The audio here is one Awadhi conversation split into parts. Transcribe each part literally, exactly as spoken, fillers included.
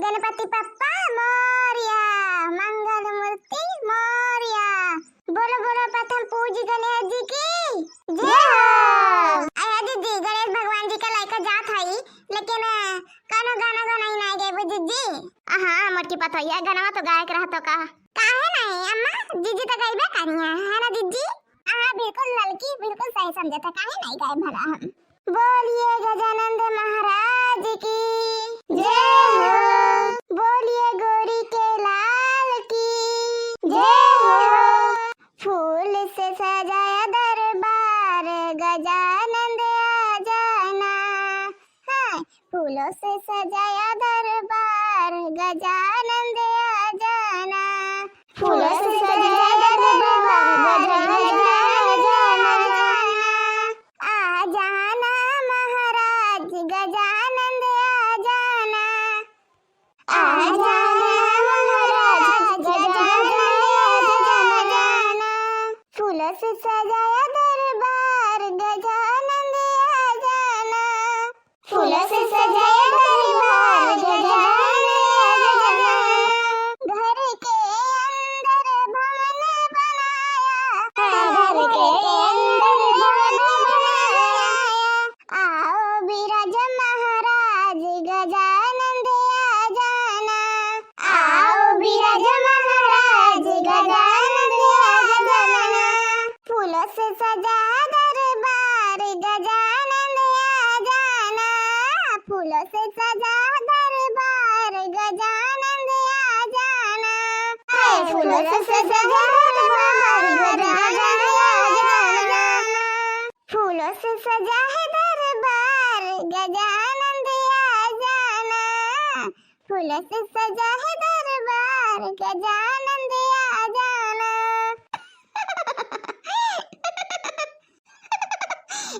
गणपति बप्पा मोरया, मंगल मूर्ति मोरया। बोलो बोलो, प्रथम पूज गणेश जी की जय हो। अरे दीदी, गणेश भगवान जी का लइका जात हई, लेकिन, अ, कौनो गाना गनई नाहीं गइबू दीदी? हाँ, मोटकी पतोहिया, गनवा तो गायक रहतो का? काहे नाहीं अम्मा, दीदी तो गइबे करिहैं, है ना दीदी? हाँ, बिल्कुल ललकी, बिल्कुल सही समझत है, काहे नाहीं गाए भला हम। बोलिए गजानंद महाराज की जय हो, बोलिए गोरी के लाल की जय हो। फूल से सजाया दरबार, गजानंद आ जाना। हाँ, फूलों से सजाया दरबार, गजानंद आ जाना। फूलों से सजाया दरबार, गजानंद आ जाना। आ जाना महाराज, गजानंद आ जाना। आ जाना महाराज, गजानंद आ जाना। फूलों से सजाया दरबार, गजानंद आ जाना। फूलों से सजाया दरबार, गजानंद आ जाना। घर के अंदर भवन बनाया, घर के अंदर भवन बनाया। आओ विराज महाराज, गजानंद आ जाना। आओ विराज महाराज, गजानंद आ जाना। फूलों से सजा दरबार, गजानंद आ जाना। फूलों से सजा दरबार, गजानंद आ जाना। हाय, फूलों से सजा दरबार, गजानंद आ जाना। फूलों से सजा है दरबार, गजानंद आ जाना। फूलों से सजा है दरबार, गजानंद आ जाना।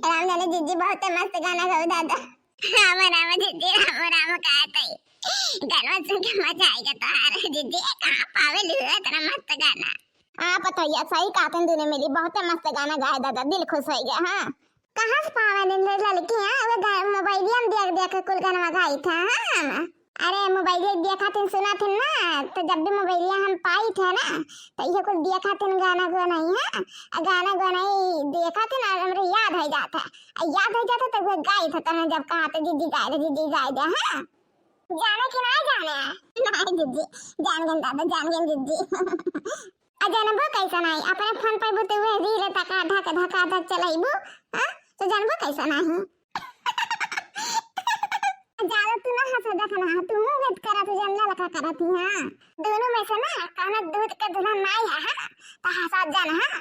राम जाने जीजी बहुते मस्त गाना गाओ दादा। राम राम जीजी, राम राम कहत हई। गाना सुन के मजा आइगा तोहार जीजी, कहाँ पावे लियो इतना मस्त गाना? हाँ पतोहिया, सही कहत हन दुनो मिली, बहुते मस्त गाना गाए दादा, दिल खुश होइगा। हाँ, कहाँ से पावे ले ललकी? हाँ, वो गा-, मोबाइलिया में देख देख के कुल गाना गाई था। हाँ, अरे मोबाइलिया देखा थिन, सुना थिन ना, तो जब भी मोबाइलिया हम पाई थे ना, तो ये कुल देखा थिन गाना गनई, हाँ, आ गाना गनई देखा थिन और हमरे याद हो जाता है, आ याद हो जाता तो वो गाई था, तने जब कहा तो जीजी गाए दे, जीजी गाए दे। हाँ, जाने कि ना जाने? नहीं जीजी, जान गन दादा, जान गन जीजी। आ जानबो कैसा नहीं, अपने फोन पर बुते हुए रील धका धक धका धक चलाइबू, हाँ? तो जानबो कैसा नहीं? ज्यादा तू ना हंसा देखना, तू मुंह भेद करा, तू जानला लखा करा थी, हाँ? दोनों में से ना कौनो दूध के दूल्हा नाई है, हाँ? तो हंसा जान, हाँ?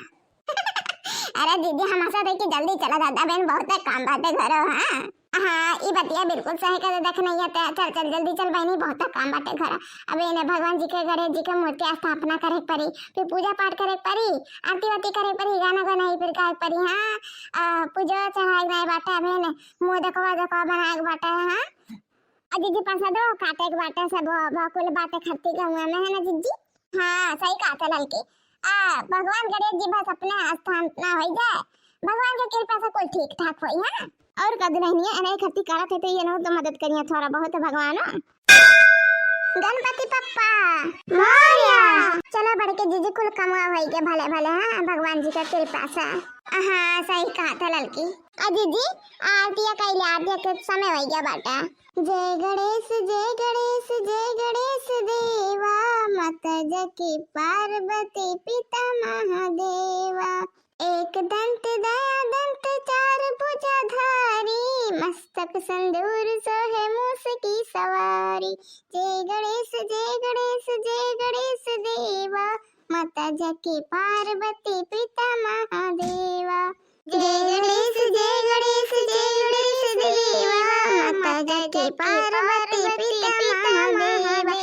अरे दीदी, हम हंसा दे कि जल्दी चला दादा बहन, बहुत काम बाटे घरो, हाँ? हाँ, ई बतिया बिल्कुल सही कहे देख नहीं है, ते चल, चल, जल्दी चल बहिनी, बहुत काम बाटे घर। अबे इन्हें भगवान जी के, गणेश जी के मूर्ति स्थापना करे के पड़ी, फिर पूजा पाठ करे के पड़ी, आरती वारती करे के पड़ी, गाना गनई फिर गाए के पड़ी, हाँ, आ, पूजा चढ़ाए के नहीं बाटे, अबे इन्हें मुँह देखवा देखवा बनाए के बाटे, हाँ, आ दीदी प्रसादो काटे के बाटे, सब भ-, भकुल बाटे खत्ती गौवा में, है ना दीदी? हाँ, सही कहा था ललकी। आ, भगवान गणेश जी बस अपने स्थान ना होई जाए, भगवान के कृपा से कुल ठीक ठाक होई, हाँ? और का दुल्हनिया एने खत्ती करत है तो ये नो तो मदद करिया थोड़ा बहुत भगवान। गणपति पप्पा मोरया। चला बढ़ के जीजी कुल कमवा होई के भले भले, हाँ, भगवान जी के कृपा से। हाँ, सही कहा था ललकी। आ जीजी, आरतिया कैले, आरतिया के समय होई गया बाटा। जय गणेश, जय गणेश, जय गणेश देवा, माता जाकी पार्वती पिता महादेवा। एक दंत दया दंत चार भुजाधारी, मस्तक सिंदूर सोहे मूस की सवारी। जय गणेश, जय गणेश, जय गणेश देवा, माता जाकी पार्वती पिता महादेवा। जय गणेश, जय गणेश, जय गणेश देवा, माता जाकी पार्वती पिता महादेवा।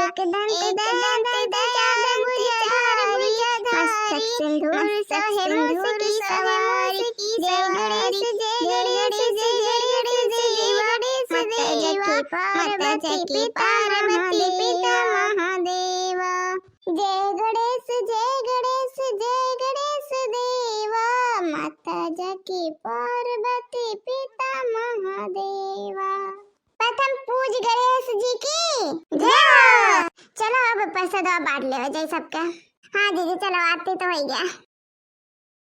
एक दंत दंत चार भुजाधारी, मस्तक सिंदूर सोहे मूस की सवारी। जय गणेश, जय गणेश, जय गणेश देवा, माता जाकी पार्वती पिता महादेवा। जय गणेश, जय गणेश, जय गणेश देवा, माता जाकी पार्वती पिता महादेवा। प्रथम पूज गणेश जी की जय। तो पैसा दवा बांट लेवे जाई सबके। हाँ जीजी, चलो आरती तो होइ गया।